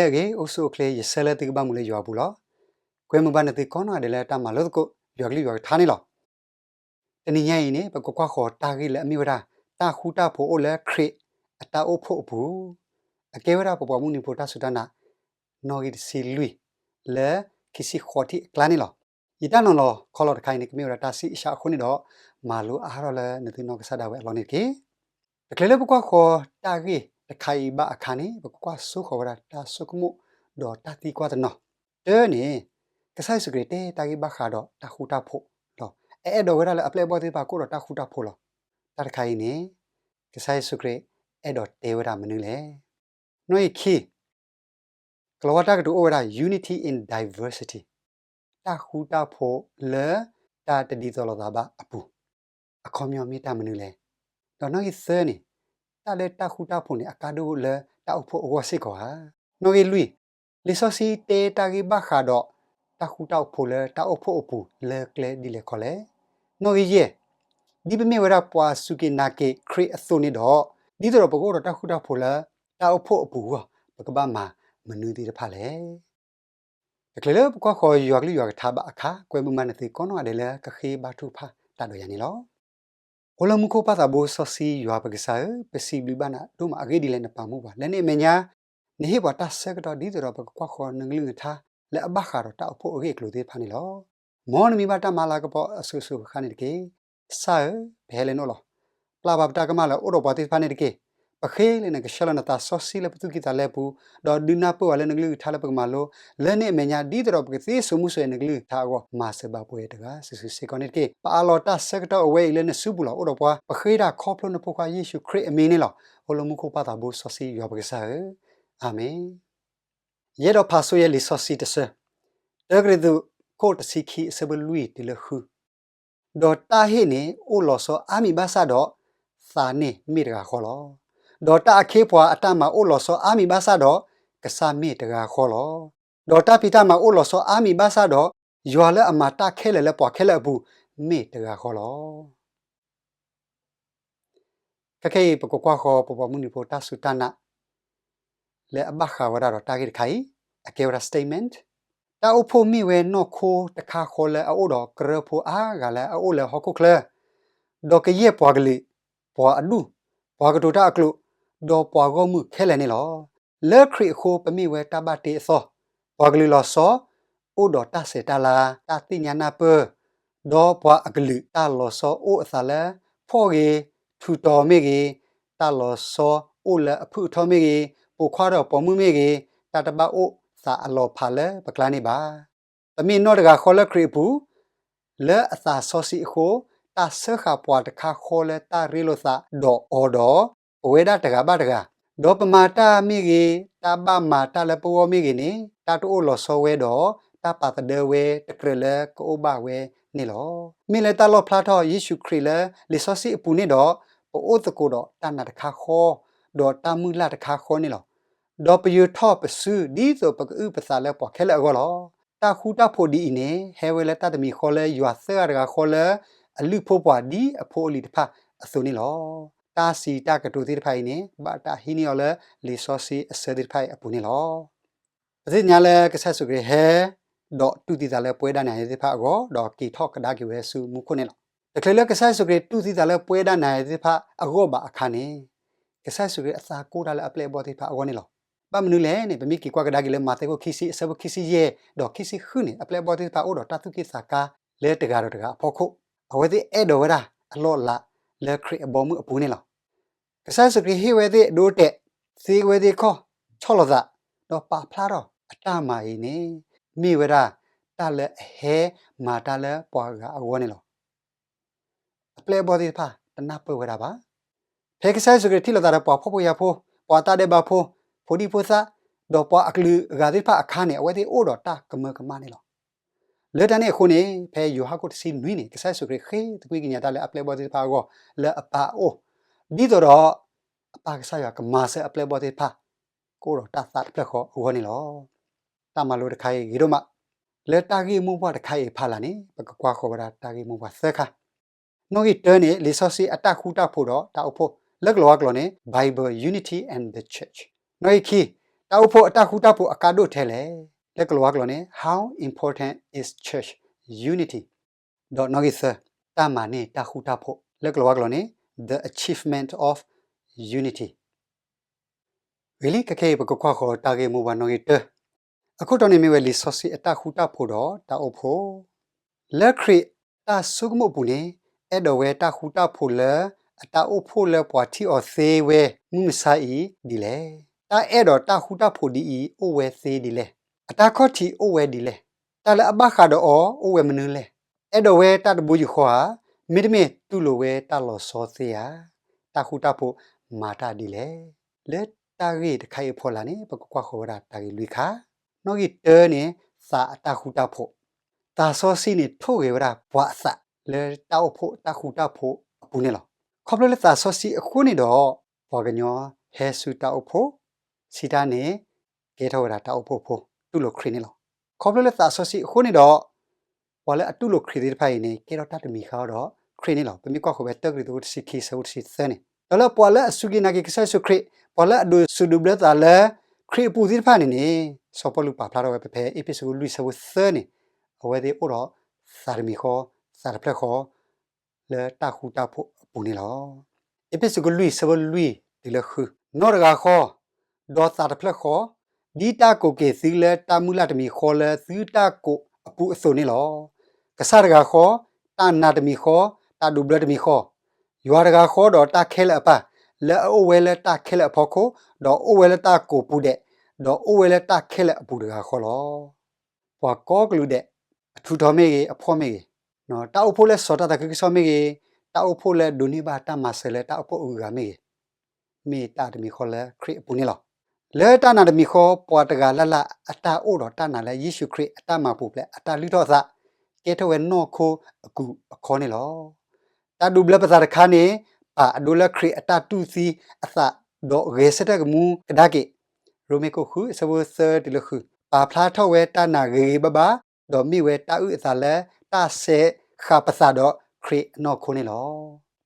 အဂ့ၤ အိၣ်ဆူၣ်အိၣ်ချ့ ယဆၢလၢသုကဘၣ်မူလၢယွၤအပူၤလီၤ. ကွဲမုာ်ဘၣ်နသုကိးနီၢ်ဂၤဒဲးလၢတၢ်မၤလိသကိး ယွၤကလုၢ်ယွၤကထါန့ၣ်လီၤ. တနံၤညါအံၤန့ၣ် ပကကွၢ်ဃီၤတၢ်ဂ့ၢ်လၢအမ့ၢ်ဝဲဒၣ် တၢ်ဃူတၢ်ဖိးအိၣ်လၢခရံာ်အတၢ်အိၣ်ဖှိၣ်အပူၤ, အကဲဝဲဒၣ်ပပှၤမုၢ်နံၤဖိတၢ်စူၢ်တၢ်နာ် နီၣ်ဂံၢ်တဆံလွံၢ် လၢခံဆံဃိးထံၣ်အကျါန့ၣ်လီၤ. ယတၢ်နီၤလီၤခီလီၤတခါအံၤန့ၣ် ကမ့ၢ်ဝဲဒၣ်တၢ်ဆံးအ့ၣ်ၡါအဃိန့ၣ်ဒီး မၤလိအါထီၣ်လၢနသုနီၢ်ကစၢ်ဒၣ်ဝဲအလီၢ်န့ၣ်တက့ၢ်. တချုးလၢပကွၢ်ဃီၤတၢ်ဂ့ၢ်တခါအံၤဘၣ်အခါန့ၣ် ပကကွၢ်စိဃီၤဝဲဒၣ်တၢ်ဆိကမိၣ်ဒီးတၢ်သံကွၢ်တနီၤ. တၢန့ၣ် ကစၢ်ယ့ၣ်ၡူးခရံာ်တဲတၢ်ဂ့ၢ်ဘၣ်ဃးဒီးတၢ်ဃူတၢ်ဖိးလီၤ. အအဲၣ်ဒိးဝဲဒၣ်လၢအပျဲၢ်အဘီၣ်သ့ၣ်တဖၣ်ကအိၣ်ဒီးတၢ်ဃူတၢ်ဖိးလီၤ. တၢ်တခါအံၤန့ၣ် ကစၢ်ယ့ၣ်ၡူးခရံာ်အဲၣ်ဒိးတဲဝဲဒၣ်မနုၤလဲၣ်. နီၣ်ဂံၢ်ခံ ကလီၤဝါတၢ်ကတိၤအိၣ်ဝဲဒၣ် unity in diversity တၢ်ဃူတၢ်ဖိးလၢတၢ်တဒ်သိးလိာ်သးဘၣ်အပူၤ အခီပညီမ့ၢ်တၢ်မနုၤလဲၣ်. ဒီးနီၣ်ဂံၢ်သၢန့ၣ် တၢ်လၢတၢ်ဃူတၢ်ဖိးန့ၣ် အကါဒိၣ်လၢတၢ်အိၣ်ဖှိၣ်အဂီၢ်စ့ၢ်ကီးဧါ. နီၣ်ဂံၢ်လွံၢ် လံာ်စီဆှံတဲတၢ်ဂ့ၢ်ဘၣ်ဃးဒီး တၢ်ဃူတၢ်ဖိးလၢတၢ်အိၣ်ဖှိၣ်အပူၤလၢကျဲဒ်လဲၣ်ခီလဲၣ်. နီၣ်ဂံၢ်ယဲၢ် ဒ်ပမ့ၢ်ဝဲဒၣ်ပှၤစူၢ်က့ၤနာ်က့ၤခရံာ်အသိးန့ၣ်ဒီး ဒ်သိးဒီးပကအိၣ်ဒီးတၢ်ဃူတၢ်ဖိးလၢတၢ်အိၣ်ဖှိၣ်အပူၤအဂီၢ် ပကဘၣ်မၤမနုၤသ့ၣ်တဖၣ်လဲၣ်. တချုးလၢပကွၢ်ဃီၤယွၤကလုၢ်ယွၤကထါဘၣ်အခါ ကွဲမုာ်ဘၣ်နသုကိးနီၢ်ဂၤဒဲးလၢကဃ့ဘါထုကဖၣ်တၢ်ဒီးယၤန့ၣ်လီၤ. အိၣ်လၢမူခိၣ်ပၢ်သးဘိစီဆှံယွၤပကစၢ်ဧၢ, ပစံးဘျုးဘၣ်နၤဒိၣ်မးအဂ့ၢ်ဒ်လဲၣ်နပာ်မူပှၤ လၢနမဲာ်ညါ နဟ့ၣ်ပှၤတၢ်ဆၢကတီၢ်ဒ်သိးဒီးပကကွၢ်ဃီၤနကလုၢ်နကထါ လၢအဘၣ်ဃးဒီးတၢ်အိၣ်ဖှိၣ်အဂ့ၢ်အကျိၤသ့ၣ်တဖၣ်န့ၣ်လီၤ. မ်နမံၤဘၣ်တၢ်မၤလၤကပီၤအစိၤစိၤဃၣ်ဃၣ်န့ၣ်တက့ၢ်. ကစၢ်ဧၢ, ပဟဲလၢနအိၣ်လီၤ. ပျၢ်ဘၣ်ပတၢ်ကမၣ်လၢအိၣ်ဒီးပှၤသ့ၣ်တဖၣ်န့ၣ်တက့ၢ်. ပဃ့လၢနကဆှၢလီၤနသးစီဆှံလၢပသူၣ်ကံၢ်သးလဲပူၤ, ဒီးဒုးနၢ်ပၢၢ်ဝဲလၢနကလုၢ်ကထါလၢပကမၤလိ, လၢနမဲာ်ညါဒ်သိးဒီးပကသ့စိာ်မူစိာ်ဂဲၤနကလုၢ်ကထါအဂီၢ် မၤစၢၤဘၣ်ပှၤတဂၤစုာ်စုာ်စ့ၢ်ကီးန့ၣ်တက့ၢ်. ပအးလီၤတၢ်ဆၢကတီၢ်အဝဲအံၤလၢနစုပူၤလီၤ. အိၣ်ဒီးပှၤ ပဃ့တၢ်ခီဖျိနဖိခွါယ့ၣ်ၡူးခရံာ်အမံၤန့ၣ်လီၤ. အိၣ်လၢမူခိၣ်ပၢ်သးဘိစီဆှံယွၤပကစၢ်ဧၢ, အၤမ့ၣ်. ယအဲၣ်ဒိးဖးဆိယဲလံာ်စီဆှံတဆၢ, တၢကရံၣ်သူး ခိၣ်တဆံခံအဆၢဖိလွံၢ်တုၤလၢဃု, ဒီးတၢ်ဟ့ၣ်န့ၣ်အိၣ်လီၤဆီအါမံၤဘၣ်ဆၣ်ဒီး သးန့ၣ်မ့ၢ်တဂၤဃီလီၤ. ဒီးတၢ်အခ့အပှၤအတၢ်မၤအိၣ်လီၤဆီအါမံၤဘၣ်ဆၣ်ဒီး ကစၢ်မ့ၢ်တဂၤဃီလီၤ. ဒီးတၢ်ဖံးတၢ်မၤအိၣ်လီၤဆီအါမံၤဘၣ်ဆၣ်ဒီး ယွၤလၢအမၤတၢ်ခဲလၢာ်လၢပှၤခဲလၢာ်အပူၤ မ့ၢ်တဂၤဃီလီၤ. ခဲခဲအံၤ ပကကွၢ်ဃီၤပပှၤမုၢ်နံၤဖိတၢ်စူၢ်တၢ်နာ် လၢအဘၣ်ဃးဝဲဒၣ်ဒီးတၢ်ဂ့ၢ်တခါအံၤ အကဲဝဲဒၣ် statement တၢ်အိၣ်ဖှိၣ်မ့ၢ်ဝဲနီၢ်ခိတခါဃီလၢအအိၣ်ဒီးကရၢဖိအါဂၤလၢအအိၣ်လၢဟီၣ်ခိၣ်ချၢ, ဒီးကယဲၢ်ပှၤကလုာ်, ပှၤအဒူၣ်, ပှၤကတိၤတၢ်အကျိာ်, ဒီးပှၤဂီၢ်မုၢ်ခဲလၢာ်န့ၣ်လီၤ. လၢခရံာ်အဃိပမ့ၢ်ဝဲတၢ်ဘၣ်တ့အသီ, ပှၤကလုာ်လီၤဆီ အိၣ်ဒီးတၢ်ဆဲးတၢ်လၤ, တၢ်သ့ၣ်ညါနၢ်ပၢၢ်, ဒီးပှၤအကလုာ်တၢ်လီၤဆီအိၣ်အသးလၢ ဖှီၣ်ဂ့ၤ, ထူးတီၤမ့ၢ်ဂ့ၤ, တၢ်လီၤဆီအိၣ်လၢအဖုၣ်အထီမ့ၢ်ဂ့ၤ, ပိာ်ခွါဒီးပိာ်မုၣ်မ့ၢ်ဂ့ၤ, တၢ်တဘၣ်အိၣ်သးအလီၤဖးလၢပကျါန့ၣ်ဘၣ်. ပမ့ၢ်နီၢ်တဂၤဃီလၢခရံာ်အပူၤ, လၢအသးစီဆှံအဃိ, တၢ်စၢဃာ်ပှၤတခါဃီလၢတၢ်ရ့လိာ်သးဒီးအီၤဒီး, ပဝဲဒၣ်တဂၤဘၣ်တဂၤ, ဒီးပမၤတၢ်မ့ၢ်ဂ့ၤ, တၢ်ဘၣ်မၤတၢ်လၢပဂီၢ်မ့ၢ်ဂ့ၤန့ၣ်, တၢ်တအိၣ်လီၤဆီဝဲဒီး တၢ်ပာ်သဒၢဝဲတကြၢးလၢကအိၣ်ဘၣ်ဝဲန့ၣ်လီၤ. မ့ၢ်လၢတၢ်လီၣ်ဖျါထီၣ်ယ့ၣ်ၡူးခရံာ်လၢလံာ်စီဆှံအပူၤန့ၣ်ဒီး, ပအိၣ်သကိးဒီးတၢ်နာ်တခါဃီ, ဒီးတၢ်မုၢ်လၢ်တခါဃီန့ၣ်လီၤ. ဒီးပယၢၤထီၣ်ပစုဒ်သိးပကအုၣ်ပသးလၢပှၤခဲလၢာ်အဂီၢ်လီၤ. တၢ်ဃူတၢ်ဖိးဒ်အံၤန့ၣ် ဟဲဝဲလၢတၢ်တမံၤဃီလၢယွၤသၢဂၤတဂၤဃီလၢ အလုၢ်ဖိပှၤဒ်အဖိအလံၤတဖၣ်အသိးန့ၣ်လီၤ. တၢ်စံးတၢ်ကတိၤသ့ၣ်တဖၣ်အံၤန့ၣ် ဘၣ်တၢ်ဟံးန့ၢ်အီၤလၢလံာ်စီဆှံအဆၢသ့ၣ်တဖၣ်အံၤအပူၤန့ၣ်လီၤ. ပသ့ၣ်ညါလၢကစၢ်ယ့ၣ်ၡူးခရံာ်ဟဲ ဒီးတူၢ်သံသးလၢပဝဲဒၣ်နၤယၤသ့ၣ်တဖၣ်အဂီၢ်, ဒီးက့ၤထီၣ်ကဒါက့ၤဝဲဆူမူခိၣ်န့ၣ်လီၤ. တချုးလၢကစၢ်ယ့ၣ်ၡူးခရံာ်တူၢ်သံသးလၢပဝဲဒၣ်နၤယၤသ့ၣ်တဖၣ်အဂီၢ်ဘၣ်အခါန့ၣ်, ကစၢ်ယ့ၣ်ၡူးခရံာ်အသးကိၢ်တၢ်လၢအပျဲၢ်အဘီၣ်သ့ၣ်တဖၣ်အဂီၢ်န့ၣ်လီၤ. ဘၣ်မနုၤလဲၣ်န့ၣ် ပမ့ၢ်က့ၤကွၢ်ကဒါက့ၤလၢမးသဲခိၣ်ခံဆံအဆၢဖိခံဆံယဲၢ် ဒီးခံဆံဃုန့ၣ် အပျဲၢ်အဘီၣ်သ့ၣ်တဖၣ်အိၣ်ဒီးတၢ်သူၣ်က့ၣ်သးကါလၢတဂၤဒီးတဂၤအဖီခိၣ်, အဝဲသ့ၣ်အဲၣ်ဒိးဝဲဒၣ်အလီၢ်အလၤလၢခရံာ်အဘီအမုၢ်အပူၤန့ၣ်လီၤ. ကစၢ်ယ့ၣ်ၡူးခရံာ်ဟ့ၣ်ဝဲသ့ၣ်အဒိအတဲာ်, သ့ဝဲသ့ၣ်ခီၣ်, ဆီၣ်လီၤသး, ဒီးပာ်ဖျါထီၣ်အတၢ်မၤအံၤန့ၣ် မ့ၢ်ဝဲဒၣ်တၢ်လၢအဟဲမၤတၢ်လၢပှၤဂၤအဂီၢ်န့ၣ်လီၤ. အပျဲၢ်အဘီၣ်သ့ၣ်တဖၣ်တနၢ်ပၢၢ်ဝဲဒၣ်ဘၣ်. ဖဲကစၢ်ယ့ၣ်ၡူးခရံာ်ထံၣ်လိာ်သးဒီးပှၤဖှီၣ်ဖိယာ်ဖိ, ပှၤတၢ်ဒဲးဘးဖိ, ဖိဒံဖိသၣ်, ဒီးပှၤအကလုာ်အဂၤသ့ၣ်တဖၣ်အခါန့ၣ် အဝဲသ့ၣ်အိၣ်ဒီးတၢ်ကမၢကမၣ်န့ၣ်လီၤ. လၢတၢ်န့ၣ်အဃိန့ၣ် ဖဲယိၤဟၣ်ခိၣ်တဆံနွံန့ၣ် ကစၢ်ယ့ၣ်ၡူးခရံာ်ဃ့သကွံၢ်ကညးတၢ်လၢအပျဲၢ်အဘီၣ်သ့ၣ်တဖၣ်အဂီၢ်လၢအပၢ်အအိၣ်, ဒ်သိးဒီး အပၢ်ကစၢ်ယွၤကမၤစၢၤအပျဲၢ်အဘီၣ်သ့ၣ်တဖၣ် ကအိၣ်ဒီးတၢ်သးတဖျၢၣ်ဃီအဂီၢ်န့ၣ်လီၤ. တၢ်မၤလိတခါအံၤဂ့ၤဒိၣ်မး, လၢတၢ်ဂ့ၢ်မိၢ်ပှၢ်တခါအံၤအဖီလာ်န့ၣ် ပကကွၢ်ဃီၤဝဲဒၣ်တၢ်ဂ့ၢ်မိၢ်ပှၢ်သၢခါ. နီၣ်ဂံၢ်တၢန့ၣ် လံာ်စီဆှံအတၢ်ဃူတၢ်ဖိးဒီးတၢ်အိၣ်ဖှိၣ်, လၢကလီၤဝါကျိာ်န့ၣ် Bible, Unity and the Church. နီၣ်ဂံၢ်ခံ, တၢ်အိၣ်ဖှိၣ်အတၢ်ဃူတၢ်ဖိးအကါဒိၣ်ထဲလဲၣ်. လၢကလၤဝါကျိာ်န့ၣ် How important is church unity? ဒီးနီၣ်ဂံၢ်သၢ, တၢ်မၤန့ၢ်တၢ်ဃူတၢ်ဖိး, လၢကလၤဝါကျိာ်န့ၣ် the achievement of unity. ဂ့ၤလံ ခဲခဲအံၤ ပကကွၢ်ဃီၤတၢ်ဂ့ၢ်မိၢ်ပှၢ်နီၣ်ဂံၢ်တၢ, အခိၣ်တီန့ၣ်မ့ၢ်ဝဲ လံာ်စီဆှံအတၢ်ဃူတၢ်ဖိးဒီးတၢ်အိၣ်ဖှိၣ်. လၢခရံာ်အတၢ်ဆိကမိၣ်အပူၤန့ၣ် အဲၣ်ဒိးဝဲတၢ်ဃူတၢ်ဖိးလၢအတၢ်အိၣ်ဖှိၣ်လၢပှၤထံၣ်အီၤသ့ဝဲမုၢ်မဆါအံၤဒ်လဲၣ်. တၢ်အဲၣ်ဒိးတၢ်ဃူတၢ်ဖိးဒ်အံၤအိၣ်ဝဲသ့ဒ်လဲၣ်. အတၢ်ခီၣ်ထံးအိၣ်ဝဲဒ်လဲၣ်. တၢ်လၢအဘၣ်ဃးဒီးအီၤအိၣ်ဝဲမနုၤလဲၣ်. အဲၣ်ဒိးဝဲတၢ်တဘိယူၢ်ဃီဧါ, မ့တမ့ၢ်တူၢ်လိာ်ဝဲတၢ်လီၤဆီသ့ဧါ. တၢ်ဃူတၢ်ဖိးမၤတၢ်ဒ်လဲၣ်. လၢတၢ်ဂ့ၢ်တခါအံၤအဖီလာ်န့ၣ် ပကကွၢ်ဃီၤဝဲဒၣ်တၢ်ဂ့ၢ်လွံၢ်ခါ. နီၣ်ဂံၢ်တၢန့ၣ် သးအတၢ်ဃူတၢ်ဖိး, သးစီဆှံန့ၣ်ထိၣ်ဂဲၤဝဲဒၣ်ပှၤအသး လၢတၢ်အိၣ်ဖှိၣ်တၢ်ဃူတၢ်ဖိးအပူၤန့ၣ်လီၤ. ခီဖျိလၢသးစီဆှံအဃိန့ၣ်ဒီး ပှၤကညီဟဲဆူတၢ်အိၣ်ဖှိၣ်, စံးတၢ်န့ၣ် ကဲထီၣ်ဝဲဒၣ်တၢ်အိၣ်ဖှိၣ်ဖိ တူၢ်လိာ်ခရံာ်န့ၣ်လီၤ. ခီဖျိလၢသးစီဆှံအဃိန့ၣ်ဒီး ပှၤလၢအတူၢ်လိာ်ခရံာ်သ့ၣ်တဖၣ်အံၤန့ၣ် ကဲထီၣ်တၢ်တမံၤဃါအီၤဒီးခရံာ်န့ၣ်လီၤ. ပမ့ၢ်ကွၢ်ဃီၤဖဲတၢကရံၣ်သူးခိၣ်တဆံခံ ဆၢဖိတဆံသၢန့ၣ်, ဒီးလၢပှၤလၢအစူၢ်က့ၤနာ်က့ၤကစၢ်ယ့ၣ်ၡူးခရံာ်, ပှၤလၢအဒိးစူးဒိးဘျၢသးလၢခရံာ်အပူၤသ့ၣ်တဖၣ်န့ၣ်န့ၣ်, စီၤပီလူးပာ်ဖျါထီၣ်ဝဲဖဲ ဖဲအ့းဖ့းစူးခိၣ်လွံၢ်ဆၢဖိသၢန့ၣ်, အဝဲသ့ၣ်အိၣ်ဒီးသးတမံၤဃီ, သးတဖျၢၣ်ဃီ လၢတၢ်ဃူတၢ်ဖိးအပူၤန့ၣ်လီၤ. အ့းဖ့းစူးခိၣ်လွံၢ်ဆၢဖိလွံၢ်တုၤလၢဃု, နီၢ်တဂၤဃီ, ဒီးသးတဖျၢၣ်ဃီ, ဒ်တၢ်ကိးက့ၤသုလၢတၢ်မုၢ်လၢ်တမံၤဃီလၢသုတၢ်ကိးအပူၤအသိးန့ၣ်လီၤ. ကစၢ်တဂၤဃီ, တၢ်နာ်တမံၤဃီ, တၢ်ဒိးဘျၢတမံၤဃီ, ယွၤတဂၤဃီဒီးတၢ်ခဲလၢာ်အပၢ်, လၢအအိၣ်ဝဲလၢတၢ်ခဲလၢာ်အဖီခိၣ်, ဒီးအိၣ်ဝဲလၢတၢ်ကိးပူၤဒဲး, ဒီးအိၣ်ဝဲလၢတၢ်ခဲလၢာ်အပူၤတဂၤဃီလီၤ. ပှၤကိးကလုာ်ဒဲး, အထူးထီးမ့ၢ်ဂ့ၤ, အဖှီၣ်မ့ၢ်ဂ့ၤ, တၢ်အိၣ်ဖှိၣ်လၢစီၤတၢ်သးခုကစီၣ်မ့ၢ်ဂ့ၤ, တၢ်အိၣ်ဖှိၣ်လၢဒိးန့ၢ်ဘၣ်တၢ်မၤစၢၤလၢတၢ်အိၣ်ဖှိၣ်အဂုၤအဂၤမ့ၢ်ဂ့ၤ, မ့ၢ်တၢ်တမံၤဃီလၢခရံာ်အပူၤန့ၣ်လီၤ. လၢတၢ်နာ်တမံၤဃီ ပှၤတဂၤလၢ်လၢ်အတၢ်အိၣ်ဒီးတၢ်နာ်လၢယ့ၣ်ၡူးခရံာ်အတၢ်မၤပူၤဖျဲးအတၢ်လုၢ်ထီၣ်အသး, ကဲထီၣ်ဝဲနီၢ်ခိအကူာ်အခီန့ၣ်လီၤ. တၢ်ဒိးဘျၢပသးတခါန့ၣ် ပာ်အဒိလၢခရံာ်အတၢ်တူၢ်သံအသး, ဒီးဂဲၤဆၢထၢၣ်ကမူကဒါက့ၤ, ရိမ့ၤခိၣ်ဃု အဆၢဖိသၢတုၤလၢဃု, ပာ်ဖျါထီၣ်ဝဲတၢ်နာ်ဂ့ၤဂ့ၤဘၣ်ဘၣ်, ဒီးမ့ၢ်ဝဲတၢ်အုၣ်အသးလၢတၢ်စဲးဃာ်ပသးဒီးခရံာ်အနီၢ်ခိန့ၣ်လီၤ.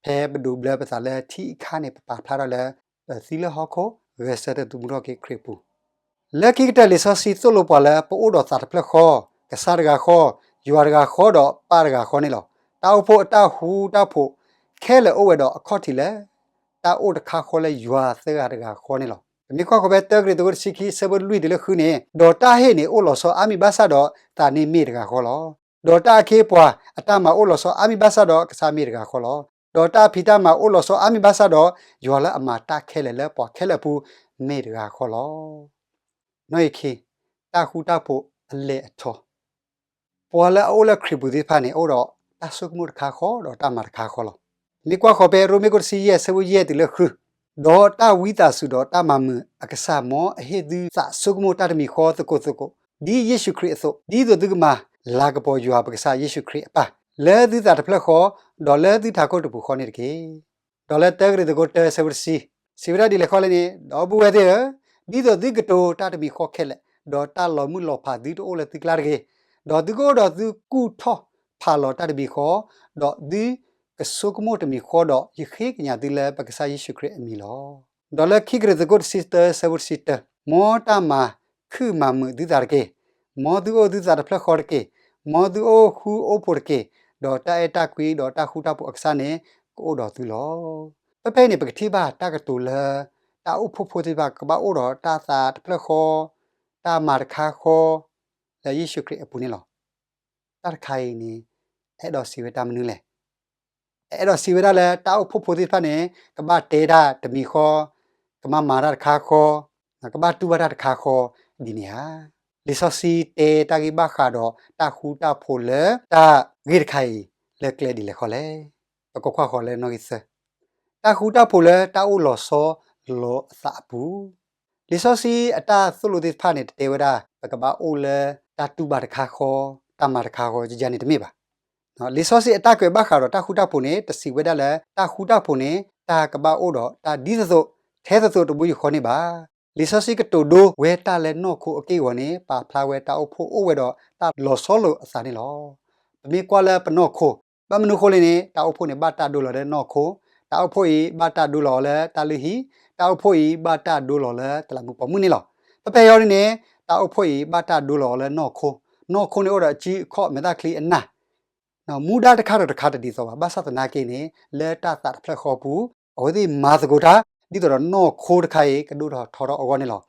ဖဲပဒိးဘျၢပသးလၢထံအခါန့ၣ် ပပာ်ဖျါထီၣ်လၢ ပသံလၢဟီၣ်ခိၣ် ဂဲၤဆၢထၢၣ်သမူထီၣ်က့ၤခရံာ်အပူၤ, လၢခံကတၢၢ်လံာ်စီဆှံသိၣ်လိပှၤလၢပအိၣ်ဒီးသးတဖျၢၣ်ဃီ, ကစၢ်တဂၤဃီ, ယွၤတဂၤဃီဒီးပၢ်တဂၤဃီန့ၣ်လီၤ. တၢ်အိၣ်ဖှိၣ်အတၢ်ဃူတၢ်ဖိး ခဲလၢာ်အိၣ်ဝဲဒီးအခီၣ်ထံးလၢ တၢ်အိၣ်တခါဃီလၢယွၤသၢဂၤတဂၤဃီန့ၣ်လီၤ. ပမ့ၢ်ကွၢ်ဃီၤဖဲတၢကရံၣ်သူးခိၣ်တဆံခံ ဆၢဖိလွံၢ်တုၤလၢဃုန့ၣ်, ဒီးတၢ်ဟ့ၣ်န့ၣ်အိၣ်လီၤဆီအါမံၤဘၣ်ဆၣ်ဒီး သးန့ၣ်မ့ၢ်တဂၤဃီလီၤ. ဒီးတၢ်အခ့အပှၤအတၢ်မၤအိၣ်လီၤဆီအါမံၤဘၣ်ဆၣ်ဒီး ကစၢ်မ့ၢ်တဂၤဃီလီၤ. ဒီးတၢ်ဖံးတၢ်မၤအိၣ်လီၤဆီအါမံၤဘၣ်ဆၣ်ဒီး ယွၤလၢအမၤတၢ်ခဲလၢာ်လၢပှၤခဲလၢာ်အပူၤ မ့ၢ်တဂၤဃီလီၤ. နီၣ်ဂံၢ်ခံ, တၢ်ဃူတၢ်ဖိးအလဲၢ်အထီ, ပှၤလၢအအိၣ်လၢခရံာ်ပူၤသ့ၣ်တဖၣ်န့ၣ် အိၣ်ဒီးတၢ်ဆိကမိၣ်တခါဃီ ဒီးတၢ်မၤတခါဃီလီၤ. မ့ၢ်ကွၢ်ဃီၤဖဲရိမ့ၤခိၣ်တဆံယဲၢ် ဆၢဖိယဲၢ်တုၤလၢဃု, ဒီးတၢ်ဝံသးစူၤဒီးတၢ်မၤမုာ်အကစၢ် မ်အဟ့ၣ်သုသးဆိကမိၣ်တၢ်တမံၤဃီသကိးသကိး, ဒ်ယ့ၣ်ၡူးခရံာ်အသိး, ဒ်သိးသုကမၤလၤကပီၤယွၤပကစၢ်ယ့ၣ်ၡူးခရံာ်အပၢ်, လၢသုသးတဖျၢၣ်ဃီ, ဒီးလၢသုထးခိၣ်တပူၤဃီန့ၣ်တက့ၢ်. ဒီးလၢတၢကရံၣ်သူးခိၣ်တၢ ဆၢဖိတဆံ, စံးဝဲဒၣ်ဒ်လဲၣ်ဃီလဲၣ်န့ၣ်, ဒီပုၢ်ဝဲၢ်သ့ၣ်ဧၢ, ဒ်သိးသုကတိၤတၢ်တမံၤဃီခဲလၢာ်, ဒီးတၢ်လီၤမုၢ်လီၤဖးသုတအိၣ်လၢသုကျါတဂ့ၤ, ဒီးသုကအိၣ်ဒီးသုကူၣ်ထီၣ်ဖးလီၤတၢ်တမံၤဃီ, ဒီးသုကဆိကမိၣ်တမံၤဃီဒီး ယဃ့ကညးသုလၢပကစၢ်ယ့ၣ်ၡူးခရံာ်အမံၤလီၤ. ဒီးလၢခံကရံၣ်သူးခိၣ်တဆံတၢ ဆၢဖိတဆံတၢ, မ်တၢ်မၤခုၣ်မၤမုာ်သုသးတက့ၢ်. မ်သုအိၣ်သုသးတဖျၢၣ်ဃီတက့ၢ်. မ်သုအိၣ်ဃူအိၣ်ဖိးတက့ၢ်. ဒီးတၢ်အဲၣ်တၢ်ကွံဒီးတၢ်ဃူတၢ်ဖိးအကစၢ်န့ၣ် ကအိၣ်ဒီးသုလီၤ. ဖဲဖဲအံၤန့ၣ် ပကထံၣ်ဘၣ်တၢ်ကတိၤလၢ တၢ်အိၣ်ဖှိၣ်ဖိသ့ၣ်တဖၣ် ကဘၣ်အိၣ်ဒီးတၢ်သးတဖျၢၣ်ဃီ, တၢ်မၤတခါဃီ, လၢယ့ၣ်ၡူးခရံာ်အပူၤန့ၣ်လီၤ. တၢ်တခါအံၤန့ၣ် အဲၣ်ဒိးစံးဝဲတၢ်မနုၤလဲၣ်. အဲၣ်ဒိးစံးဝဲဒၣ်လၢ တၢ်အိၣ်ဖှိၣ်ဖိသ့ၣ်တဖၣ်န့ၣ် ကဘၣ်တဲတၢ်တမံၤဃီ, ကဘၣ်မၤတၢ်တခါဃီ, ကဘၣ်တူၢ်ဘၣ်တၢ်တခါဃီဒ်န့ၣ်ဧါ. လံာ်စီဆှံတဲတၢ်ဂ့ၢ်ဘၣ်ဃးဒီးတၢ်ဃူတၢ်ဖိးလၢတၢ်ဂ့ၢ်တခါအံၤ လၢကျဲဒ်လဲၣ်ဃီလဲၣ်. ပကကွၢ်ဃီၤလၢနီၣ်ဂံၢ်သၢ, တၢ်ဃူတၢ်ဖိးလၢတၢ်အိၣ်လီၤဆီလီၤအသးအပူၤ. လံာ်စီဆှံအတၢ်သိၣ်လိသ့ၣ်တဖၣ်န့ၣ် တတဲဝဲဒၣ် ပကဘၣ်အိၣ်လၢတၢ်တူၢ်ဘၣ်တခါဃီ, တၢ်မၤတခါဃီယယၤန့ၣ်တမ့ၢ်ဘၣ်. လံာ်စီဆှံအတၢ်ကွဲးဘၣ်ဃးဒီးတၢ်ဃူတၢ်ဖိးန့ၣ် တစံးဝဲဒၣ်လၢ တၢ်ဃူတၢ်ဖိးန့ၣ် တၢ်ကဘၣ်အိၣ်ဒီးတၢ်ဒ်သိးသိး ထဲသိးသိးတဘိယူၢ်ဃီန့ၣ်ဘၣ်. လံာ်စီဆှံကတိၤဒိဝဲတၢ်လၢနီၢ်ခိအက့ၢ်အဂီၤန့ၣ် ပာ်ဖျါဝဲတၢ်အိၣ်ဖှိၣ်အိၣ်ဝဲဒီးတၢ်လီၤဆီလိာ်အသးန့ၣ်လီၤ. ပမ့ၢ်ကွၢ်လၢပနီၢ်ခိ, ဘၣ်မနုၤဃိလဲၣ်န့ၣ် တၢ်အိၣ်ဖှိၣ်န့ၣ် ဘၣ်တၢ်ဒိလီၤလၢနီၢ်ခိ, တၢ်အိၣ်ဖှိၣ်အံၤ ဘၣ်တၢ်ဒိလီၤအီၤလၢတၢ်လုၢ်ဟံၣ်, တၢ်အိၣ်ဖှိၣ်အံၤ ဘၣ်တၢ်ဒိလီၤလၢတလးမူးပိာ်မုၣ်န့ၣ်လီၤ. ဖဲဖဲအံၤန့ၣ် တၢ်အိၣ်ဖှိၣ်အံၤဘၣ်တၢ်ဒိလီၤအီၤလၢနီၢ်ခိ, နီၢ်ခိန့ၣ်အိၣ်ဒီးအစုအခီၣ်မဲာ်ချံအနၢ် မူဒါတခါဒီးတခါတဒ်သိးဘၣ်. ဘၣ်ဆၣ်သနာ်က့န့ၣ် လၢတၢ်သးတဖျၢၣ်ဃီပူၤ အဝဲသ့ၣ်မၤသကိးတၢ် ဒ်သိးဒီးနီၢ်ခိတခါအံၤ ကဒိၣ်ထီၣ်ထီထီၣ်အဂီၢ်န့ၣ်လီၤ.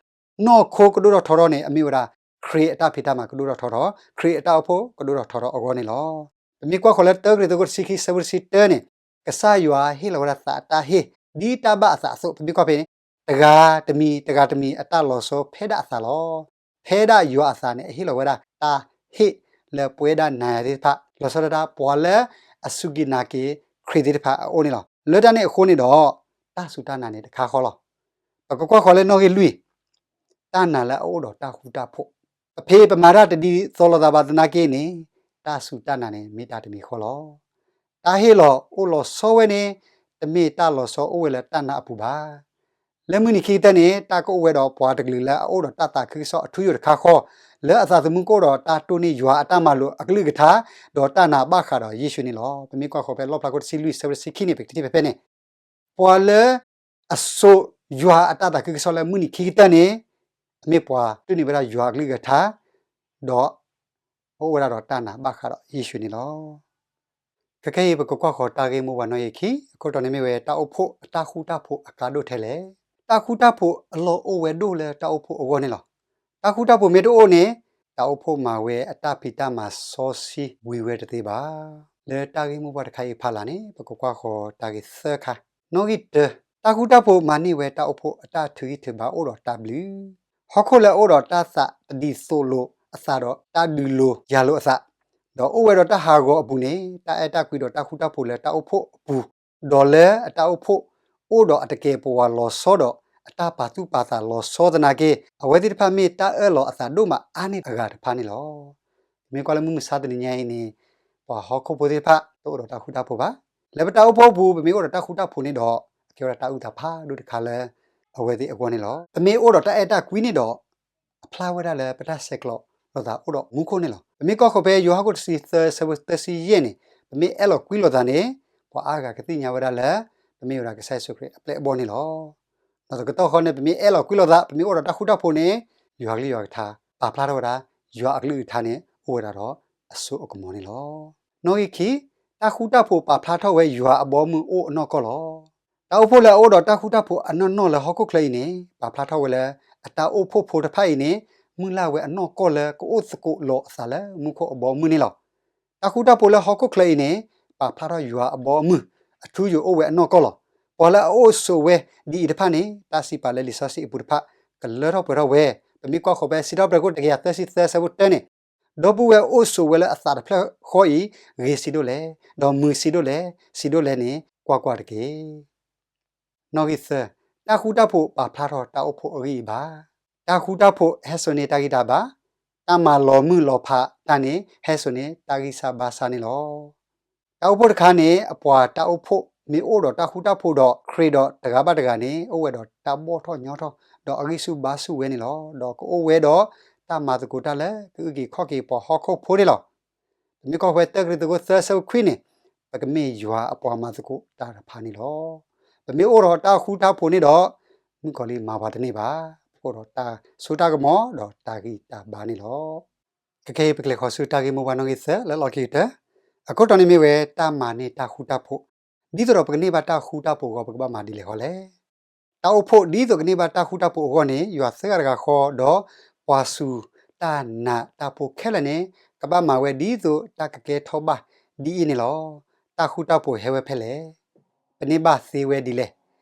နီၢ်ခိကဒိၣ်ထီၣ်ထီထီၣ်န့ၣ် အမ့ၢ်ဝဲဒၣ် ခရံာ်အတၢ်ဖံးတၢ်မၤကဒိၣ်ထီၣ်ထီထီၣ်, ခရံာ်အတၢ်အိၣ်ဖှိၣ်ကဒိၣ်ထီၣ်ထီထီၣ်အဂီၢ်န့ၣ်လီၤ. ပမ့ၢ်ကွၢ်ဃီၤလၢ တၢကရံၣ်သူး ခိၣ်တဆံခံ ဆၢဖိတဆံတၢန့ၣ် ကစၢ်ယွၤဟ့ၣ်လီၤဝဲဒၣ်သးအတၢ်ဟ့ၣ် ဒ်တၢ်ဘၣ်အသးအသိး. ပမ့ၢ်ကွၢ်ဖဲန့ၣ် တဂၤတမံၤ တဂၤတမံၤအတၢ်လီၤဆီဖဲဒၣ်အသးလီၤ. ဖဲဒၣ်ယွၤအသးန့ၣ် အဟ့ၣ်လီၤဝဲဒၣ်တၢ်ဟ့ၣ်လၢပဝဲဒၣ်နၤယၤသ့ၣ်တဖၣ် လီၤဆီဒၣ်တၢ် ပှၤလၢအစူၢ်က့ၤနာ်က့ၤခရံာ်သ့ၣ်တဖၣ်အအိၣ်န့ၣ်လီၤ. လၢတၢ်န့ၣ်အဃိန့ၣ်ဒီး တၢ်စူၢ်တၢ်နာ်န့ၣ်တခါဃီလီၤ. ပကကွၢ်ဃီၤလၢနီၣ်ဂံၢ်လွံၢ် တၢ်နာ်လၢအအိၣ်ဒီးတၢ်ဃူတၢ်ဖိး, ပဖံးပမၤတၢ်တဒ်သိးလိာ်သးဘၣ်သနာ်က့န့ၣ် တၢ်စူၢ်တၢ်နာ်န့ၣ် မ့ၢ်တၢ်တမံၤဃီလီၤ. တၢ်ဟ့ၣ်လီၤအိၣ်လီၤဆီဝဲန့ၣ် တမ့ၢ်တၢ်လီၤဆီအိၣ်ဝဲလၢတၢ်နာ်အပူၤဘၣ်. လၢမုၢ်နံၤခံကတၢၢ်န့ၣ် တၢ်ကအိၣ်ဝဲဒီးပှၤတကလုာ်လၢအအိၣ်ဒီးတၢ်သးခုကစီၣ်အထူအယိာ်တခါဃီ, လၢအသးသမူကအိၣ်ဒီးတၢ်တိၢ်န့ၢ်ယွၤအတၢ်မၤလိာ်အကလုၢ်ကထါ, ဒီးတၢ်နာ်ဘၣ်ဃးဒီးယ့ၣ်ၡူးန့ၣ်လီၤ. ပမ့ၢ်ကွၢ်ဃီၤဖဲလီၣ်ဖျါ ခိၣ်တဆံလွံၢ် ဆၢဖိတဆံခံန့ၣ် ပကထံၣ်ဖဲဖဲန့ၣ် ပှၤလၢအစိာ်ယွၤအတၢ်သးခုကစီၣ်လၢမုၢ်နံၤခံကတၢၢ်န့ၣ် အမ့ၢ်ပှၤတိၢ်န့ၢ်ဝဲဒၣ်ယွၤအကလုၢ်ကထါ, ဒီး အအိၣ်ဝဲဒၣ်ဒီးတၢ်နာ်ဘၣ်ဃးဒီးယ့ၣ်ၡူးန့ၣ်လီၤ. ခဲကနံၣ်အံၤ ပကကွၢ်ဃီၤတၢ်ဂ့ၢ်မိၢ်ပှၢ်နီၣ်ဂံၢ်ခံ, အခိၣ်တီန့ၣ်မ့ၢ်ဝဲ တၢ်အိၣ်ဖှိၣ်အတၢ်ဃူတၢ်ဖိးအကါဒိၣ်ထဲလဲၣ်. တၢ်ဃူတၢ်ဖိးအလီၢ်အိၣ်ဝဲဒိၣ်လၢတၢ်အိၣ်ဖှိၣ်အဂီၢ်န့ၣ်လီၤ. တၢ်ဃူတၢ်ဖိးမ့ၢ်တအိၣ်န့ၣ် တၢ်အိၣ်ဖှိၣ်မၤဝဲအတၢ်ဖံးတၢ်မၤစီဆှံဝံၤဝဲတသ့ဘၣ်. လၢတၢ်ဂ့ၢ်မိၢ်ပှၢ်တခါအံၤဖးလၢ်န့ၣ် ပကကွၢ်ဃီၤတၢ်ဂ့ၢ်သၢခါ, နီၣ်ဂံၢ်တၢ, တၢ်ဃူတၢ်ဖိးမၤန့ၢ်ဝဲတၢ်အိၣ်ဖှိၣ်အတၢ်ထုးဂံၢ်ထုးဘါအိၣ်ဒီးတၢ်ဘျုး ဟီၣ်ခိၣ်လၢအအိၣ်ဒီးတၢ်သးတဒ်သိးလိာ်အသးဒီးတၢ်ဒုးလိၤယၤလိာ်အသး, ဒီးအိၣ်ဝဲဒီးတၢ်ဟးဂီၤအပူၤန့ၣ် တၢ်အဲၣ်တၢ်ကွံဒီးတၢ်ဃူတၢ်ဖိးလၢတၢ်အိၣ်ဖှိၣ်အပူၤ, ဒီးလၢအတၢ်အိၣ်ဖှိၣ်အိၣ်ဒီးအတကဲာ်ပဝးလီၤဆီဒီးအတၢ်ပာ်သူၣ်ပာ်သးလီၤဆီသနာ်က့ အဝဲသ့ၣ်တဖၣ်မ့ၢ်တၢ်အၢၣ်လီၤအသးဒိၣ်မးအါန့ၢ်အဂၤတဖၣ်န့ၣ်လီၤ. ပမ့ၢ်ကွၢ်လၢမုၢ်မဆါတနံၤညါအံၤန့ၣ် ပှၤဟီၣ်ခိၣ်ဖိသ့ၣ်တဖၣ်တအိၣ်ဒီးတၢ်ဃူတၢ်ဖိးဘၣ်. လၢပတၢ်အိၣ်ဖှိၣ်အပူၤ ပမ့ၢ်အိၣ်ဒီးတၢ်ဃူတၢ်ဖိးန့ၣ်ဒီး အကဲဝဲဒၣ်တၢ်အုၣ်သးဖးဒိၣ်တခါလၢအဝဲသ့ၣ်အဂီၢ်န့ၣ်လီၤ. ပမ့ၢ်အိၣ်ဒီးတၢ်အဲၣ်တၢ်ကွံန့ၣ်ဒီး အဖျါဝဲဒၣ်လၢပတၢ်ဆဲးကျိးလိာ်သးအိၣ်ဒီးမူခိၣ်န့ၣ်လီၤ. ပမ့ၢ်ကွၢ်ဃီၤဖဲယိၤဟၣ်ခိၣ်တဆံသၢ ဆၢဖိသၢဆံယဲၢ်န့ၣ် ပမ့ၢ်အဲၣ်လီၤကွံလိာ်သးန့ၣ် ပှၤအါဂၤကသ့ၣ်ညါဝဲဒၣ်လၢ ပမ့ၢ်ဝဲဒၣ်ကစၢ်ယ့ၣ်ၡူးခရံာ်အပျဲၢ်အဘီၣ်န့ၣ်လီၤ. ဒီးတကတီၢ်ဃီန့ၣ် ပမ့ၢ်အဲၣ်လီၤကွံလိာ်သး ပမ့ၢ်အိၣ်ဒီးတၢ်ဃူတၢ်ဖိးန့ၣ် ယွၤအကလုၢ်ယွၤကထါ ပာ်ဖျါထီၣ်ဝဲဒၣ် ယွၤအကလုၢ်ကထါန့ၣ် အိၣ်ဝဲဒၣ်ဒီးအစိအကမီၤန့ၣ်လီၤ. နီၣ်ဂံၢ်ခံ, တၢ်ဃူတၢ်ဖိးပာ်ဖျါထီၣ်ဝဲယွၤအဘီအမုၢ်အိၣ်အနီၢ်ကီၢ်လီၤ. တၢ်အိၣ်ဖှိၣ်လၢအအိၣ်ဒီးတၢ်ဃူတၢ်ဖိးအနီၢ်နီၢ်လၢဟီၣ်ခိၣ်ချၢအံၤန့ၣ် ပာ်ဖျါထီၣ်ဝဲလၢ အတၢ်အိၣ်ဖှိၣ်ဖိတဖၣ်အံၤန့ၣ် မုၢ်လၢ်ဝဲအနီၢ်ကီၢ်လၢကအိၣ်သကိးလိာ်အသးလၢမူခိၣ်အဘီအမုၢ်န့ၣ်လီၤ. တၢ်ဃူတၢ်ဖိးလၢဟီၣ်ခိၣ်ချၢအံၤန့ၣ် ပာ်ဖျါထီၣ်ယွၤအဘီအမုၢ် အထူအယိာ်အိၣ်ဝဲအနီၢ်ကီၢ်လီၤ. ပှၤလၢအအိၣ်ဆိးဝဲဒ်အံၤတဖၣ်န့ၣ် တၢ်စံးပာ်လၢလံာ်စီဆှံအပူၤတဖၣ် ကလၢထီၣ်ပှဲၤထီၣ်ဝဲ. ပမ့ၢ်ကွၢ်ဃီၤဖဲစံးထီၣ်ပတြၢၤခိၣ်တကယၤသၢဆံသၢ ဆၢဖိတၢန့ၣ် ဒီပုၢ်ဝဲၢ်အိၣ်ဆိးဝဲလၢအသးတဖျၢၣ်ဃီအံၤ ဂ့ၤဆံးဒိၣ်လဲၣ်, ဒီးမုာ်ဆံးဒိၣ်လဲၣ်, ဆံးဒိၣ်လဲၣ်န့ၣ် ကွၢ်ကွၢ်တက့ၢ်. နီၣ်ဂံၢ်သၢ, တၢ်ဃူတၢ်ဖိးပာ်ဖျါထီၣ်တၢ်အိၣ်ဖှိၣ်အဂံၢ်အဘါ. တၢ်ဃူတၢ်ဖိးဟဲစိာ်န့ၢ်တၢ်ဂံၢ်တၢ်ဘါ, တၢ်မၤလီၤမုၢ်လီၤဖးတၢ်န့ၣ် ဟဲစိာ်န့ၢ်တၢ်ဂံၢ်စၢ်ဘါစၢ်န့ၣ်လီၤ. တၢ်အိၣ်ဖှိၣ်တခါန့ၣ် အပှၤတၢ်အိၣ်ဖှိၣ်မ့ၢ်အိၣ်ဒီးတၢ်ဃူတၢ်ဖိးဒီးခရံာ်ဒီးတဂၤဘၣ်တဂၤန့ၣ် အိၣ်ဝဲဒီးတၢ်ဘီၣ်ထီၣ်ညီထီၣ် ဒီးအဂံၢ်ဆူၣ်ဘါဆူၣ်ဝဲန့ၣ်လီၤ. ဒီးကအိၣ်ဝဲဒီးတၢ်မၤသကိးတၢ်လၢကအုၣ်က့ၤခီၣ်က့ၤပှၤဟီၣ်ခိၣ်ဖိန့ၣ်လီၤ. ပမ့ၢ်ကွၢ်ဖဲတၢကရံၣ်သူးခိၣ်သၢ ဆၢဖိခွံန့ၣ် ပကမ့ၢ်ယွၤအပှၤမၤသကိးတၢ်တဖၣ်န့ၣ်လီၤ. ပမ့ၢ်အိၣ်ဒီးတၢ်ဃူတၢ်ဖိးန့ၣ်ဒီး မုၣ်ကီၤလံၢ်မၤပှၤတန့ၢ်ဘၣ်. ပကအိၣ်ဒီးတၢ်စိတၢ်ကမီၤဒီးတၢ်ဂံၢ်တၢ်ဘါန့ၣ်လီၤ. ခဲကနံၣ်အံၤ ပကလဲၤဃီၤဆူတၢ်ဂ့ၢ်မိၢ်ပှၢ်နီၣ်ဂံၢ်သၢလၢလီၢ်ခံကတၢၢ်, အခိၣ်တီန့ၣ်မ့ၢ်ဝဲတၢ်မၤန့ၢ်တၢ်ဃူတၢ်ဖိး, ဒ်သိးဒီးပကန့ၢ်ဘၣ်တၢ်ဃူတၢ်ဖိးအဂီၢ် ပကဘၣ်မၤဒ်လဲၣ်ဃီလဲၣ်. တၢ်အိၣ်ဖှိၣ်ဒ်သိးကန့ၢ်ဘၣ်တၢ်ဃူတၢ်ဖိးအဂီၢ်န့ၣ် ယွၤသၢဂၤတဂၤဃီ ဒီးပှၤစူၢ်တၢ်နာ်တၢ်ဖိခဲလၢာ်န့ၣ် ကဘၣ်မၤဝဲဒ်သိးတၢ်ကကဲထီၣ်ဘၣ်ဒ်အံၤန့ၣ်လီၤ. တၢ်ဃူတၢ်ဖိးဟဲဝဲဖဲလဲၣ်. ပန့ၢ်ဘၣ်သ့ဝဲဒ်လဲၣ်.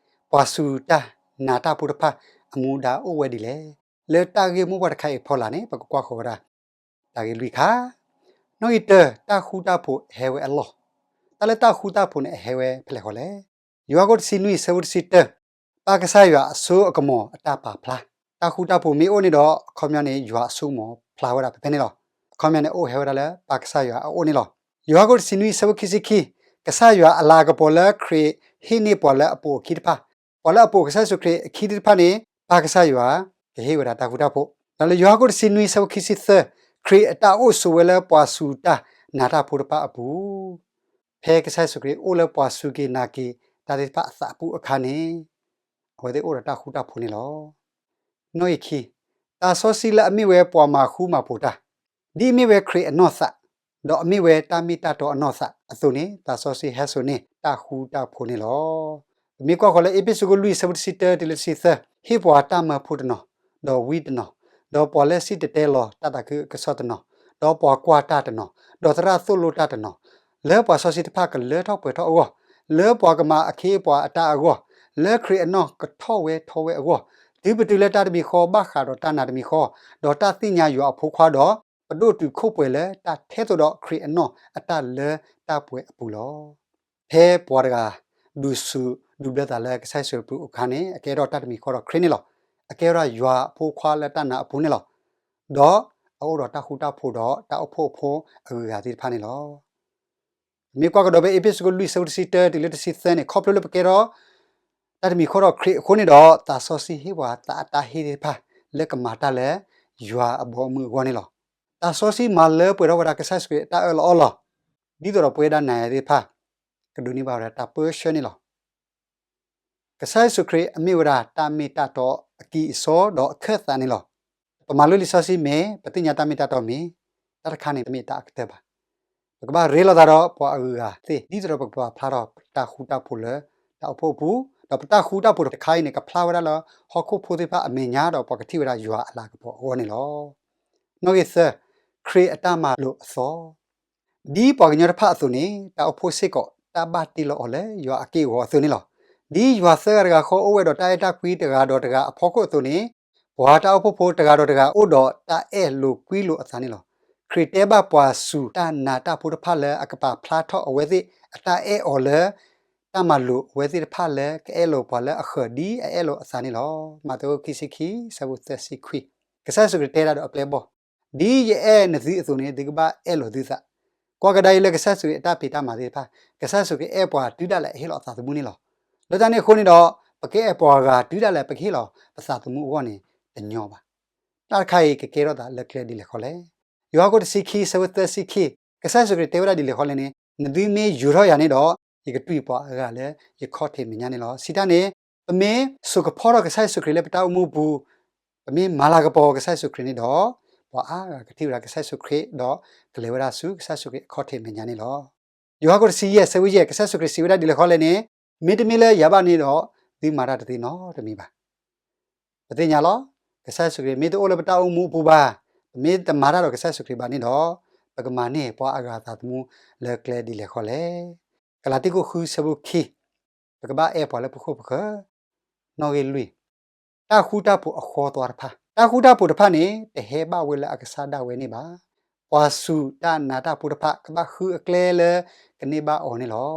ပှၤစူၢ်တၢ်နာ်တၢ်ဖိတဖၣ်အမူဒါအိၣ်ဝဲဒ်လဲၣ်. လၢတၢ်ဂ့ၢ်မိၢ်ပှၢ်တခါအံၤဖီလာ်န့ၣ် ပကကွၢ်ဃီၤဝဲဒၣ် တၢ်ဂ့ၢ်လွံၢ်ခါ, နီၣ်ဂံၢ်တၢ, တၢ်ဃူတၢ်ဖိးဟဲဝဲအလီၢ်. တၢ်လၢတၢ်ဃူတၢ်ဖိးန့ၣ်အဟဲဝဲဖဲလဲၣ်ဃီလဲၣ်. ယိၤဟၣ်ခိၣ်တဆံနွံ ဆၢဖိတဆံတၢ, ပၢ်ကစၢ်ယွၤအစိအကမီၤအတၢ်ပာ်ဖျါ. တၢ်ဃူတၢ်ဖိးမ့ၢ်အိၣ်န့ၣ်ဒီး အခီပညီန့ၣ် ယွၤအစိကမီၤဖျါဝဲဒၣ်ဖဲဖဲန့ၣ်လီၤ. အခီပညီန့ၣ် အိၣ်ဟဲဝဲဒၣ်လၢပၢ်ကစၢ်ယွၤအအိၣ်န့ၣ်လီၤ. ယိၤဟၣ်ခိၣ်တဆံနွံ ဆၢဖိခံဆံခံ, ကစၢ်ယွၤအလၤကပီၤလၢခရံာ်ဟ့ၣ်န့ၢ်ပှၤလၢအပိာ်အခံတဖၣ်, ပှၤလၢအပိာ်ကစၢ်ယ့ၣ်ၡူးခရံာ်အခံသ့ၣ်တဖၣ်န့ၣ် ပၢ်ကစၢ်ယွၤကဟ့ၣ်ဝဲဒၣ်တၢ်ဃူတၢ်ဖိး. ဒီးလၢယိၤဟၣ်ခိၣ်တဆံနွံ ဆၢဖိခံဆံသၢ, ခရံာ်အတၢ်အိၣ်ဆိးဝဲလၢပှၤစူၢ်တၢ်နာ်တၢ်ဖိတဖၣ်အပူၤ, ဖဲကစၢ်ယ့ၣ်ၡူးခရံာ်အိၣ်လၢပှၤစူၢ်က့ၤနာ်က့ၤတၢ်သ့ၣ်တဖၣ်အသးအပူၤအခါန့ၣ် အဝဲသ့ၣ်အိၣ်ဒီးတၢ်ဃူတၢ်ဖိးန့ၣ်လီၤ. နီၣ်ဂံၢ်ခံ, သးစီဆှံလၢအမ့ၢ်ဝဲပှၤမၤဃူမၤဖိးတၢ်, ဒ်အမ့ၢ်ဝဲခရံာ်အနီၢ်သး, ဒီးအမ့ၢ်ဝဲတၢ်မ့ၢ်တၢ်တီအနီၢ်သးအသိးန့ၣ် သးစီဆှံဟဲစိာ်န့ၢ်တၢ်ဃူတၢ်ဖိးန့ၣ်လီၤ. ပမ့ၢ်ကွၢ်ဃီၤလၢအ့းဖ့းစူးခိၣ်လွံၢ်ဆၢဖိတဆံတၢတုၤလၢတဆံသၢ, ဟ့ၣ်ပှၤတၢ်မၢဖိတနီၤ, ဒီးဝံတနီၤ, ဒီးပှၤလၢစံၣ်တဲၤတဲလီၤတၢ်သးခုကစီၣ်တနီၤ, ဒီးပှၤကွၢ်တၢ်တနီၤ, ဒီးသရၣ်သိၣ်လိတၢ်တနီၤ, လၢပှၤစီဆှံတဖၣ်ကလၢထီၣ်ပှဲၤထီၣ်အဂီၢ်, လၢပှၤကမၤအခ့အပှၤအတၢ်အဂီၢ်, လၢခရံာ်အနီၢ်ကထီၣ်ဝဲထီဝဲအဂီၢ်, တုၤပတုၤလၢတၢ်တမံၤဃီဘၣ်ဃးဒီးတၢ်နးတမံၤဃီ, ဒီးတၢ်သ့ၣ်ညါယွၤအဖိခွါဒီး ပဒိၣ်တုာ်ခိၣ်ပှဲၤလၢတၢ်ထဲသိးဒီးခရံာ်အနီၢ်အတၢ်လၢတၢ်ပှဲၤအပူၤလီၤ. ဖဲပှၤတဂၤ ဒုးစူးဒုးဘျၢသးလၢကစၢ်ယ့ၣ်ၡူးခရံာ်အပူၤအခါန့ၣ် အကဲထီၣ်တၢ်တမံၤဃီဒီးခရံာ်န့ၣ်လီၤ. အကဲထီၣ်ယွၤအဖိခွါလၢတၢ်နးအပူၤန့ၣ်လီၤ. ဒီးအအိၣ်ဒီးတၢ်ဃူတၢ်ဖိးဒီးတၢ်အိၣ်ဖှိၣ်အဖိအဂုၤအဂၤသ့ၣ်တဖၣ်န့ၣ်လီၤ. ပမ့ၢ်ကွၢ်ကဒီးဖဲအ့းဖ့းစူးခိၣ်လွံၢ်ဆၢဖိတဆံတၢတုၤလၢတဆံသၢန့ၣ် ခီဖျိလၢပကဲထီၣ် တၢ်တမံၤဃီဒီးခရံာ်အဃိန့ၣ်ဒီး သးစီဆှံဟ့ၣ်ပှၤသးအတၢ်ဟ့ၣ်သ့ၣ်တဖၣ် လၢကမၤတၢ်လၢယွၤအဘီအမုၢ်အဂီၢ်န့ၣ်လီၤ. သးစီဆှံမၤလၢပှဲၤထီၣ်ဝဲဒၣ်ကစၢ်ယ့ၣ်ၡူးခရံာ်အတၢ်အၢၣ်လီၤအီလီၤ, ဒ်သိးဒီးပဝဲဒၣ်နၤယၤသ့ၣ်တဖၣ် ကဒိးန့ၢ်ဘၣ်ဝဲဒၣ်တၢ်ပၢဆှၢန့ၣ်လီၤ. ကစၢ်ယ့ၣ်ၡူးခရံာ်အမ့ၢ်ဝဲဒၣ်တၢ်မ့ၢ်တၢ်တီအကံၢ်အစီဒီးအခၢၣ်သးန့ၣ်လီၤ. ပမၤလိလံာ်စီဆှံမ့ၢ် ပသ့ၣ်ညါတၢ်မ့ၢ်တၢ်တီမ့ၢ် တၢ်တခါန့ၣ်တမ့ၢ်တၢ်အကတၢၢ်ဘၣ်. ပကဘၣ်ရ့လိာ်သးဒီးပှၤအဂုၤအဂၤသ့ၣ် ဒ်သိးဒီးပကပာ်ဖျါထီၣ်ပတၢ်ဃူတၢ်ဖိးလၢတၢ်အိၣ်ဖှိၣ်အပူၤ, ဒီးပတၢ်ဃူတၢ်ဖိးတခါအံၤန့ၣ် ကဖျါဝဲဒၣ်လၢဟီၣ်ခိၣ်ဖိသ့ၣ်တဖၣ်အမဲာ်ညါ ဒီးပှၤကထံၣ်ဝဲဒၣ်ယွၤအလၤကပီၤအဂီၢ်န့ၣ်လီၤ. နီၣ်ဂံၢ်သၢ, ခရံာ်အတၢ်မၤလိာ်အသီ ဒ်ပှၤကညီတဖၣ်အသိးန့ၣ် တၢ်အိၣ်ဖှိၣ်စ့ၢ်ကီး တၢ်ဘၣ်တ့လီၤအီၤလၢယွၤအက့ၢ်အဂီၤအသိးန့ၣ်လီၤ. ဒ်ယွၤသၢဂၤတဂၤဃီအိၣ်ဝဲဒီးတၢ်အဲၣ်တၢ်ကွံတဂၤဒီးတဂၤအဖီခိၣ်အသိးန့ၣ်, ပှၤတၢ်အိၣ်ဖှိၣ်ဖိတဂၤဒီးတဂၤအိၣ်ဒီးတၢ်အဲၣ်လိာ်ကွံလိာ်အသးန့ၣ်လီၤ. ခရံာ်တဲဘၣ်ပှၤစူၢ်တၢ်နာ်တၢ်ဖိတဖၣ်လၢအကပာ်ဖျါထီၣ်အဝဲသ့ၣ်အတၢ်အဲၣ်အီၤလၢ တၢ်မၤလိာ်အဝဲသ့ၣ်တဖၣ်လၢကအဲၣ်လိာ်ပှၤလၢအဃၢၤဒ်အအဲၣ်လိာ်အသးန့ၣ်လီၤ. မးသဲ ခံဆံခံဆၢဖိသၢဆံခွံ, ကစၢ်ယ့ၣ်ၡူးခရံာ်တဲဒၣ်ဒီးအပျဲၢ်အဘီၣ်, ဒ်ယအဲၣ်နသုအသိးန့ၣ် သုကဘၣ်အဲၣ်လိာ်သုသး. ကွၢ်ကဒါအံၤလၢကစၢ်ယ့ၣ်ၡူးခရံာ်အတၢ်ဖံးတၢ်မၤသ့ၣ်တဖၣ်, ကစၢ်ယ့ၣ်ၡူးခရံာ်အဲၣ်ပှၤတုၤဒၣ်လဲာ်အဟ့ၣ်လီၤအသးသမူန့ၣ်လီၤ. လၢတၢ်န့ၣ်အဃိန့ၣ်ဒီး, ပကအဲၣ်ပှၤဂၤတုၤဒၣ်လဲာ်ပကဟ့ၣ်လီၤပသးသမူအဂီၢ်န့ၣ် တညီဘၣ်. တၢ်တခါအံၤကကဲထီၣ်သးလၢကျဲဒ်လဲၣ်ဃီလဲၣ်. ယိၤဟၣ်ခိၣ်တဆံခံဆၢဖိသၢဆံခံ, ကစၢ်ယ့ၣ်ၡူးခရံာ်တဲဝဲဒၣ်ဒ်လဲၣ်ဃီလဲၣ်န့ၣ်, နသုမ့ၢ်ယူာ်ထီၣ်ယၤန့ၣ်ဒီး, ယကတွံၢ်ပှၤအဂၤလၢယခီၣ်ထံးမဲာ်ညါန့ၣ်လီၤ. စံးတၢ်န့ၣ်, ပမ့ၢ်စိာ်ကဖီထီၣ်ကစၢ်ယ့ၣ်ၡူးခရံာ်လၢပတၢ်အိၣ်မူအပူၤ, ပမ့ၢ်မၤလၤကပီၤကစၢ်ယ့ၣ်ၡူးခရံာ်န့ၣ်ဒီး, ပှၤအါဂၤကထံၣ်ဝဲဒၣ်ကစၢ်ယ့ၣ်ၡူးခရံာ်ဒီးကလဲၤဝဲဒၣ်ဆူကစၢ်ယ့ၣ်ၡူးခရံာ်အခီၣ်ထံးမဲာ်ညါန့ၣ်လီၤ. ယိၤဟၣ်ခိၣ်တဆံယဲၢ်ဆၢဖိယဲၢ်, ကစၢ်ယ့ၣ်ၡူးခရံာ်စံးဝဲဒၣ်ဒ်လဲၣ်ဃီလဲၣ်န့ၣ်, မ့တမ့ၢ်လၢယၤဘၣ်န့ၣ်ဒီး, သုမၤတၢ်တသ့နီတမံၤဘၣ်. ပသ့ၣ်ညါလီၤ, ကစၢ်ယ့ၣ်ၡူးခရံာ်မ့ၢ်တအိၣ်လၢပတၢ်အိၣ်မူအပူၤဘၣ်, ပမ့ၢ်တမၤတၢ်ဒီးကစၢ်ယ့ၣ်ၡူးခရံာ်ဘၣ်န့ၣ်ဒီး, ပကမၤန့ၢ်ပှၤအဂၤအသးသမူလၢကျဲဒ်လဲၣ်ဃီလဲၣ်. ကလၤတံ ခိၣ်ဃုဆၢဖိခံ, ပကဘၣ်အဲၣ်ပှၤလၢပခိၣ်ပဃၢၤ. နီၣ်ဂံၢ်လွံၢ်, တၢ်ဃူတၢ်ဖိးအဃီသွါတဖၣ်, တၢ်ဃူတၢ်ဖိးတဖၣ်န့ၣ် တဟဲဘၣ်ဝဲလၢအကစၢ်ဒၣ်ဝဲန့ၣ်ဘၣ်. ပှၤစူၢ်တၢ်နာ်တၢ်ဖိတဖၣ် ကဘၣ်ဃုအကျဲလၢကန့ၢ်ဘၣ်အီၤန့ၣ်လီၤ.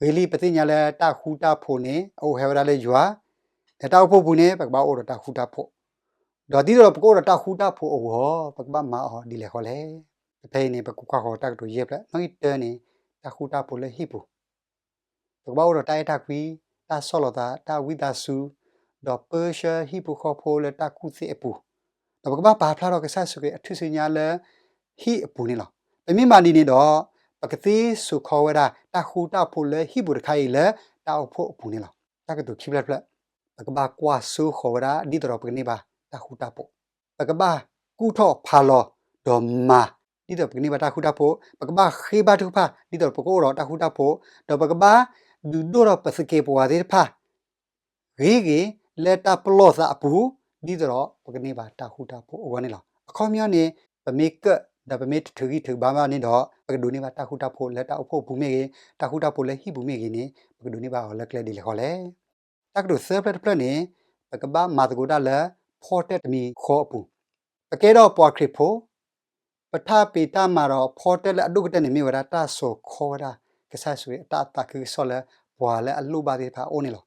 ဂ့ၤလံပသ့ၣ်ညါလၢတၢ်ဃူတၢ်ဖိးန့ၣ် အအိၣ်ဟဲဝဲဒၣ်လၢယွၤ, လၢတၢ်အိၣ်ဖှိၣ်ပူၤန့ၣ် ပကဘၣ်အိၣ်ဒီးတၢ်ဃူတၢ်ဖိး, ဒီးဒ်သိးဒီးပကအိၣ်ဒီးတၢ်ဃူတၢ်ဖိးအဂီၢ် ပကဘၣ်မၤအီၤဒ်လဲၣ်ဃီလဲၣ်. ဖဲအံၤန့ၣ် ပကကွၢ်ဃီၤတၢ်ကတိၤယဲၢ်ဖျၢၣ်, နီၣ်ဂံၢ်တၢန့ၣ် တၢ်ဃူတၢ်ဖိးလၢဟံၣ်ပူၤ ပကဘၣ်အိၣ်ဒီးတၢ်အဲၣ်တၢ်ကွံ, တၢ်ဆီၣ်လီၤသး, တၢ်ဝံသးစူၤ, ဒီးပၢဆှၢဟံၣ်ဖိဃီဖိလၢတၢ်ကူၣ်သ့အပူၤ, ဒီးပကဘၣ်ပာ်ဖျါထီၣ်ကစၢ်ယ့ၣ်ၡူးခရံာ်အထူၣ်စုညါလၢဟံၣ်အပူၤန့ၣ်လီၤ. ပမ့ၢ်မၤဒ်န့ၣ်ဒီး, ပကသ့စိာ်ခီဝဲဒၣ်တၢ်ဃူတၢ်ဖိးလၢဟံၣ်ပူၤတခါအံၤလၢတၢ်အိၣ်ဖှိၣ်အပူၤန့ၣ်လီၤ. တၢ်ကတိၤခံဖျၢၣ်တဖျၢၣ်, ပကဘၣ်ကွၢ်စိဃီၤဝဲဒၣ်ဒ်သိးဒီးပကန့ၢ်ဘၣ်တၢ်ဃူတၢ်ဖိး, ပကဘၣ်ကူၣ်ထီၣ်ဖးလီၤဒီးမၤ ဒ်သိးဒီးပကန့ၢ်ဘၣ်တၢ်ဃူတၢ်ဖိး, ပကဘၣ်ဃ့ဘါထုကဖၣ် ဒ်သိးဒီးပကအိၣ်ဒီးတၢ်ဃူတၢ်ဖိး, ဒီးပကဘၣ်ဒုးဒိၣ်ထီၣ်ပသကဲးပဝးသ့ၣ်တဖၣ် ဂ့ၤဂ့ၤလၢတၢ်ပလီၢ်သးအပူၤ, ဒ်သိးဒီးပကန့ၢ်ဘၣ်တၢ်ဃူတၢ်ဖိးအဂီၢ်န့ၣ်လီၤ. အခီပညီန့ၣ်, ပမ့ၢ်ကၢၣ်ဒီးပမ့ၢ်တထုးဂံၢ်ထုးဘါဘၣ်န့ၣ်ဒီး, ပကဒိးန့ၢ်ဘၣ်တၢ်ဃူတၢ်ဖိးလၢတၢ်အိၣ်ဖှိၣ်အပူၤမ့ၢ်ဂ့ၤ, တၢ်ဃူတၢ်ဖိးလၢဟံၣ်ပူၤမ့ၢ်ဂ့ၤန့ၣ်, ပကဒိးန့ၢ်ဘၣ်အီၤလၢကျဲဒ်လဲၣ်ဃီလဲၣ်. တၢ်ကတိၤသၢဖျၢၣ်တဖျၢၣ်န့ၣ်, ပကဘၣ်မၤသကိးတၢ်လၢဖီတၢၣ်တမံၤဃီအပူၤ, ပကဲထီၣ်ပှၤခရံာ်ဖိ, ပတၢ်ဖံးတၢ်မၤဒီးဖီတၢၣ်လၢအဒိၣ်ကတၢၢ်န့ၣ်မ့ၢ်ဝဲဒၣ်တၢ်စိာ်ခီဝဲဒၣ် ကစၢ်ယ့ၣ်ၡူးခရံာ်အတၢ်သးခုကစီၣ်လၢပှၤလၢအလိၣ်ဘၣ်သ့ၣ်တဖၣ်အအိၣ်န့ၣ်လီၤ.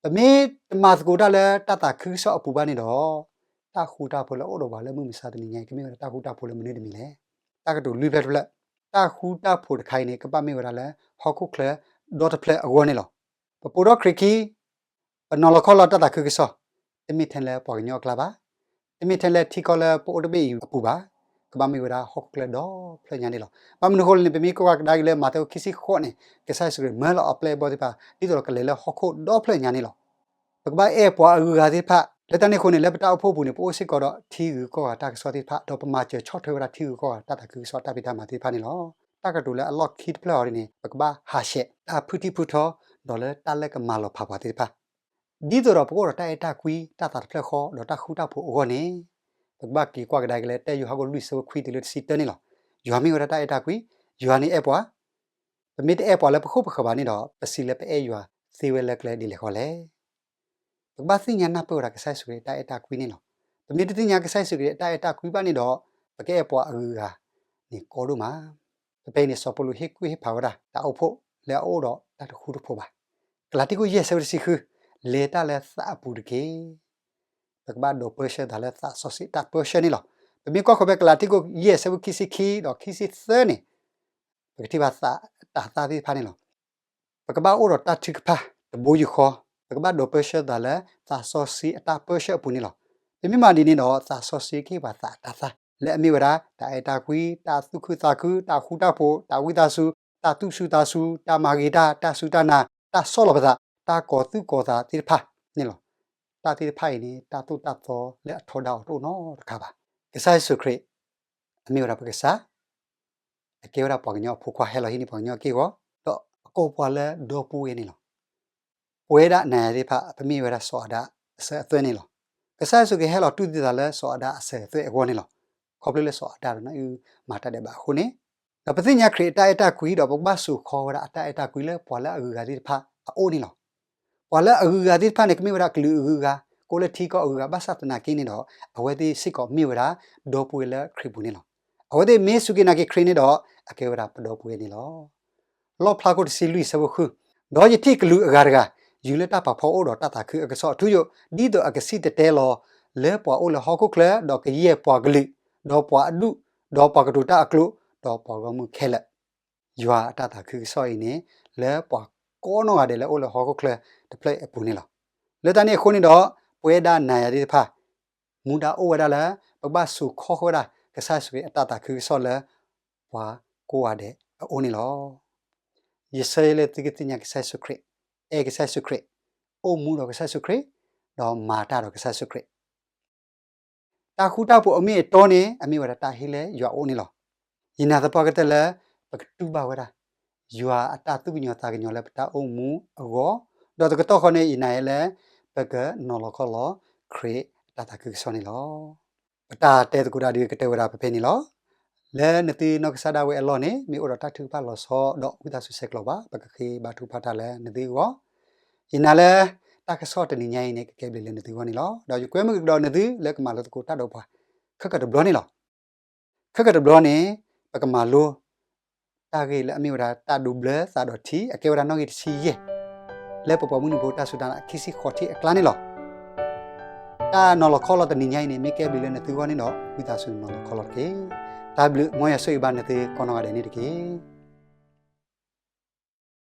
ပမ့ၢ်တမၤသကိးတၢ်လၢတၢ်သးခုကစီၣ်အပူၤဘၣ်န့ၣ်ဒီး, တၢ်ဃူတၢ်ဖိးလၢအအိၣ်ဒီးပှၤလၢမုၢ်မဆါတနံၤညါအံၤ ကမ့ၢ်ဝဲဒၣ်တၢ်ဃူတၢ်ဖိးလၢမနုၤတမံၤလဲၣ်. တၢ်ကတိၤလွံၢ်ဖျၢၣ်တဖျၢၣ်, တၢ်ဃူတၢ်ဖိးတခါအံၤန့ၣ် ကဘၣ်မ့ၢ်ဝဲဒၣ်လၢဟီၣ်ခိၣ်ချၢဒီတဖျၢၣ်အဂီၢ်န့ၣ်လီၤ. ပပိာ်ထီၣ်ခရံာ်ခံ, ပနီၤလီၤခီလီၤတၢ်သးခုကစီၣ်, တမ့ၢ်ထဲလၢပှၤကညီအကျါဘၣ်, တမ့ၢ်ထဲလၢထံကီၢ်လၢပအိၣ်တဘ့ၣ်အံၤအပူၤဘၣ်, ကဘၣ်မ့ၢ်ဝဲဒၣ်ဟီၣ်ခိၣ်ချၢဒီဖျၢၣ်ညါန့ၣ်လီၤ. ဘၣ်မနုၤအဃိလဲၣ်န့ၣ် ပမ့ၢ်ကွၢ်ကဒါက့ၤလၢမးသဲ ခံဆံဃိးန့ၣ်, ကစၢ်ယ့ၣ်ၡူးခရံာ်မၢလီၤအပျဲၢ်အဘီၣ်သ့ၣ်တဖၣ် ဒ်သိးဒီးကလဲၤလၢဟီၣ်ခိၣ်ဒီဖျၢၣ်ညါန့ၣ်လီၤ. ပကဘၣ်အဲၣ်ပှၤအဂုၤအဂၤသ့ၣ်တဖၣ် လၢတၢ်န့ၣ်အဃိန့ၣ် လၢပတၢ်အိၣ်ဖှိၣ်အပူၤန့ၣ် ပအိၣ်စ့ၢ်ကီးဒီးထံဂုၤကီၢ်ဂၤတၢ်ကစီၣ်သ့ၣ်တဖၣ် ဒီးပမၤစၢၤဆီၣ်ထွဲဝဲဒၣ်ထံဂုၤကီၢ်ဂၤတၢ်သးခုကစီၣ်တၢ်ဖံးတၢ်မၤသ့ၣ်တဖၣ်န့ၣ်လီၤ. တၢ်ကတိၤလၢအလီၢ်ခံတဖျၢၣ်အံၤန့ၣ် ပကဘၣ်ဟးဆှဲးတၢ်ဖုထံဖုထီ ဒီးလၢတၢ်လၢကမၤလီၤဖးပှၤသ့ၣ်တဖၣ် ဒ်သိးဒီးပကအိၣ်ဒီးတၢ်အဲၣ်တၢ်ကွံ တၢ်သးတဖျၢၣ်ဃီ ဒီးတၢ်ဃူတၢ်ဖိးအဂီၢ်န့ၣ်, ပကဘၣ်က့ၤကွၢ်ကဒါက့ၤလၢ တၢ်ယိၤဟၣ်ခိၣ်လွံၢ်ဆၢဖိခွံတုၤလၢတဆံတၢန့ၣ်လီၤ. ယွၤမ့ၢ်ဝဲဒၣ်တၢ်အဲၣ်တၢ်ကွံ, ယွၤန့ၣ်အဲၣ်ပှၤ, ပမ့ၢ်တအဲၣ်ပှၤလၢပခိၣ်ပဃၢၤဘၣ်န့ၣ်ဒီး ပစံးလၢပအဲၣ်ယွၤသ့ဝဲလၢကျဲဒ်လဲၣ်ဃီလဲၣ်. ပကဘၣ်သ့ၣ်ညါနၢ်ပၢၢ်ဝဲဒၣ်ကစၢ်ယ့ၣ်ၡူးခရံာ်တၢ်အဲၣ်တၢ်ကွံန့ၣ်လီၤ. ပမ့ၢ်တသ့ၣ်ညါကစၢ်ယ့ၣ်ၡူးခရံာ်တၢ်အဲၣ်တၢ်ကွံဘၣ်န့ၣ်ဒီး ပကအဲၣ်ပှၤအဂုၤအဂၤန့ၣ်ကီဒိၣ်မး. ဖဲဖဲအံၤန့ၣ် စီၤပီလူးဟ့ၣ်ကူၣ်ဟ့ၣ်ဖးဝဲဒၣ် တၢ်အိၣ်ဖှိၣ်လၢအအိၣ်ဒီးတၢ်တဃူတဖိးဘၣ်. ကလၤတံခိၣ်ယဲၢ်ဆၢဖိတဆံဃု, လဲၤတၢ်လၢသးအပူၤတက့ၢ်. ပကဘၣ်ဒိးပၢဆှၢသးလၢသးစီဆှံတၢ်ပၢဆှၢန့ၣ်လီၤ. ပမ့ၢ်ကွၢ်ဃီၤဖဲကလၤတံခိၣ်ယဲၢ်ဆၢဖိခံဆံခံဒီးခံဆံသၢန့ၣ်, ပကထံၣ်ဘၣ်သးတၤသၣ်သ့ၣ်တဖၣ်န့ၣ်လီၤ. ပကဘၣ်အိၣ်ဒီးတၢ်ထုကဖၣ်တဘိယူၢ်ဃီ, ပကဘၣ်ဒိးပၢဆှၢသးလၢသးစီဆှံအတၢ်ပၢဆှၢအပူၤန့ၣ်လီၤ. ပမ့ၢ်မၤဒ်န့ၣ်ဒီး သးစီဆှံကဟ့ၣ်ပှၤသးတၤသၣ် လၢအမ့ၢ်ဝဲဒၣ် တၢ်အဲၣ်တၢ်ကွံ, တၢ်သူၣ်ခုသးခု, တၢ်ဃူတၢ်ဖိး, တၢ်ဝံသးစူၤ, တၢ်သူၣ်စူၤသးစူၤ, တၢ်မၤဂ့ၤတၢ်, တၢ်စူၢ်တၢ်နာ်, တၢ်ဆီၣ်လီၤပသး, တၢ်ကီၤသူၣ်ကီၤသးသ့ၣ်တဖၣ်န့ၣ်လီၤ. တၢ်သ့ၣ်တဖၣ်အံၤန့ၣ် တၢ်သိၣ်တၢ်သီလၢအထီဒါအီၤတအိၣ်နီတခါဘၣ်. ကစၢ်ယ့ၣ်ၡူးခရံာ် အမ့ၢ်ဝဲဒၣ်ပကစၢ်, အကဲဝဲဒၣ်ပှၤကညီအဖိခွါ ဟဲလီၤဟံးန့ၢ်ပှၤကညီအက့ၢ်အဂီၤ, ဒီးအကိးပှၤလၢဒီပုၢ်ဝဲၢ်န့ၣ်လီၤ. ပဝဲဒၣ်နၤယၤသ့ၣ်တဖၣ် ပမ့ၢ်ဝဲဒၣ်စီၤအၤဒၣ်အစၢၤအသွဲၣ်န့ၣ်လီၤ. ကစၢ်ယ့ၣ်ၡူးခရံာ်ဟဲလီၤတူၢ်သံသးလၢစီၤအၤဒၣ်အစၢၤအသွဲၣ်အဂီၢ်န့ၣ်လီၤ. ခီဖျိလၢစီၤအၤဒၣ်ဒီးနၢအုၣ်မၤတၢ်ဒဲးဘးအဃိန့ၣ်, ဒီးပသ့ၣ်ညါခရံာ်အတၢ်အဲၣ်တၢ်ကွံဒီး ပကဘၣ်စိာ်ခီဝဲဒၣ်အတၢ်အဲၣ်တၢ်ကွံလၢပှၤလၢအဂုၤအဂၤသ့ၣ်တဖၣ်အအိၣ်န့ၣ်လီၤ. ပှၤလၢအဂုၤအဂၤသ့ၣ်တဖၣ်န့ၣ် ကမ့ၢ်ဝဲဒၣ်ကလုာ်အဂုၤအဂၤ, ကအိၣ်လၢထံကီၢ်အဂုၤအဂၤ ဘၣ်ဆၣ်သနာ်က့န့ၣ်ဒီး အဝဲသ့ၣ်စ့ၢ်ကီးမ့ၢ်ဝဲဒၣ်ဒီပုၢ်ဝဲၢ်လၢခရံာ်ပူၤန့ၣ်လီၤ. အဝဲသ့ၣ်မ့ၢ်စူၢ်က့ၤနာ်က့ၤခရံာ်န့ၣ်ဒီး အကဲဝဲဒၣ်ပဒီပုၢ်ဝဲၢ်န့ၣ်လီၤ. လီၣ်ဖျါခိၣ်တဆံလွံၢ်ဆၢဖိဃု, ဒီးယထံၣ်ကလူးအဂၤတဂၤ ယူၤလၢတၢ်ဖးဖီအိၣ်ဒီးတၢ်သးခုအကစီၣ်အထူအယိာ်, ဒ်သိးအကစံၣ်တဲၤတဲလီၤလၢပှၤအိၣ်လၢဟီၣ်ခိၣ်ချၢ, ဒီးကယဲၢ်ပှၤကလုာ်, ဒီးပှၤအဒူၣ်, ဒီးပှၤကတိၤတၢ်အကျိာ်, ဒီးပှၤဂီၢ်မုၢ်ခဲလၢာ်. ယွၤအတၢ်သးခုကစီၣ်အံၤန့ၣ် လၢပှၤကိးနီၢ်ဂၤဒဲးလၢအိၣ်လၢဟီၣ်ခိၣ်ချၢတဖျၢၣ်အံၤအပူၤန့ၣ်လီၤ. လၢတၢ်န့ၣ်အဃိန့ၣ်ဒီး ပဝဲဒၣ်နၤယၤသ့ၣ်တဖၣ် မူဒါအိၣ်ဝဲဒၣ်လၢ ပကဘၣ်စိာ်ခီဃီဝဲဒၣ် ကစၢ်ယ့ၣ်ၡူးခရံာ်အတၢ်သးခုကစီၣ်လၢ ပှၤကိးဂၤဒဲးအအိၣ်န့ၣ်လီၤ. ယဆၢယဲလၢသုကသ့ၣ်ညါကစၢ်ယ့ၣ်ၡူးခရံာ်, အဲၣ်ကစၢ်ယ့ၣ်ၡူးခရံာ်, အိၣ်မူဒီးကစၢ်ယ့ၣ်ၡူးခရံာ်, ဒီးမၤတၢ်ဒီးကစၢ်ယ့ၣ်ၡူးခရံာ်. တၢ်ဃူတၢ်ဖိးအမ့ၢ်အတီန့ၣ် အမ့ၢ်ဝဲဒၣ်တၢ်ဟ့ၣ်လၢယွၤအအိၣ်န့ၣ်လီၤ. ယနာ်သပှၢ်ကတၢၢ်လၢ ပကတူၢ်ဘၣ်ဝဲဒၣ် ယွၤအတၢ်သူၣ်ကညီၤသးကညီၤလၢပတၢ်အိၣ်မူအဂီၢ်, ဒီးတကတီၢ်ဃီန့ၣ် ယနာ်ယဲလၢ ပကနီၤလီၤခီလီၤ ခရံာ်အတၢ်သးခုကစီၣ်န့ၣ်လီၤ. ပတၢ်တဲသကိးတၢ်ဒုးကတၢၢ်ဝဲဒၣ်ဖဲဖဲန့ၣ်လီၤ. လၢနသုနီၢ်ကစၢ်ဒၣ်ဝဲအလီၢ်န့ၣ် မ့ၢ်အိၣ်ဒီးတၢ်ထုကဖၣ်လီၤဆီဒီးဝံသးစူၤဆဲးကျိးဘၣ်, ပကဃ့ဘါထုကဖၣ်တၢ်လၢနသုအဂီၢ်. ယနာ်လၢ တၢ်ကစီၣ်တနံၤညါအံၤန့ၣ် ကကဲဘျုးလၢနသုဂီၢ်န့ၣ်လီၤ. ဒီးယကွဲမုာ်ကဒီးနသုလၢကမၤလိသကိးတၢ်ဒီးပှၤ ခဲကတဘျီန့ၣ်လီၤ. ခဲကတဘျီန့ၣ် ပကမၤလိ တၢ်ဂ့ၢ်လၢအမ့ၢ်ဝဲဒၣ်တၢ်ဒိးဘျၢသးဒီးထံ အကဲဝဲဒၣ်နီၣ်ဂံၢ်တဆံယဲၢ် လၢပပှၤမုၢ်နံၤဖိတၢ်စူၢ်တၢ်နာ်ခံဆံဃိးထံၣ်အကျါန့ၣ်လီၤ. တၢ်နီၤလီၤခီလီၤတနံၤညါအံၤန့ၣ် မ့ၢ်ကဲဘျုးလၢနသုဂီၢ်န့ၣ်ဒီး ဝံသးစူၤနီၤလီၤခီလီၤတက့ၢ်. တၢ်ဘျုးမ်ယွၤဆိၣ်ဂ့ၤဘၣ်နသုကိးနီၢ်ဂၤဒဲးန့ၣ်တက့ၢ်.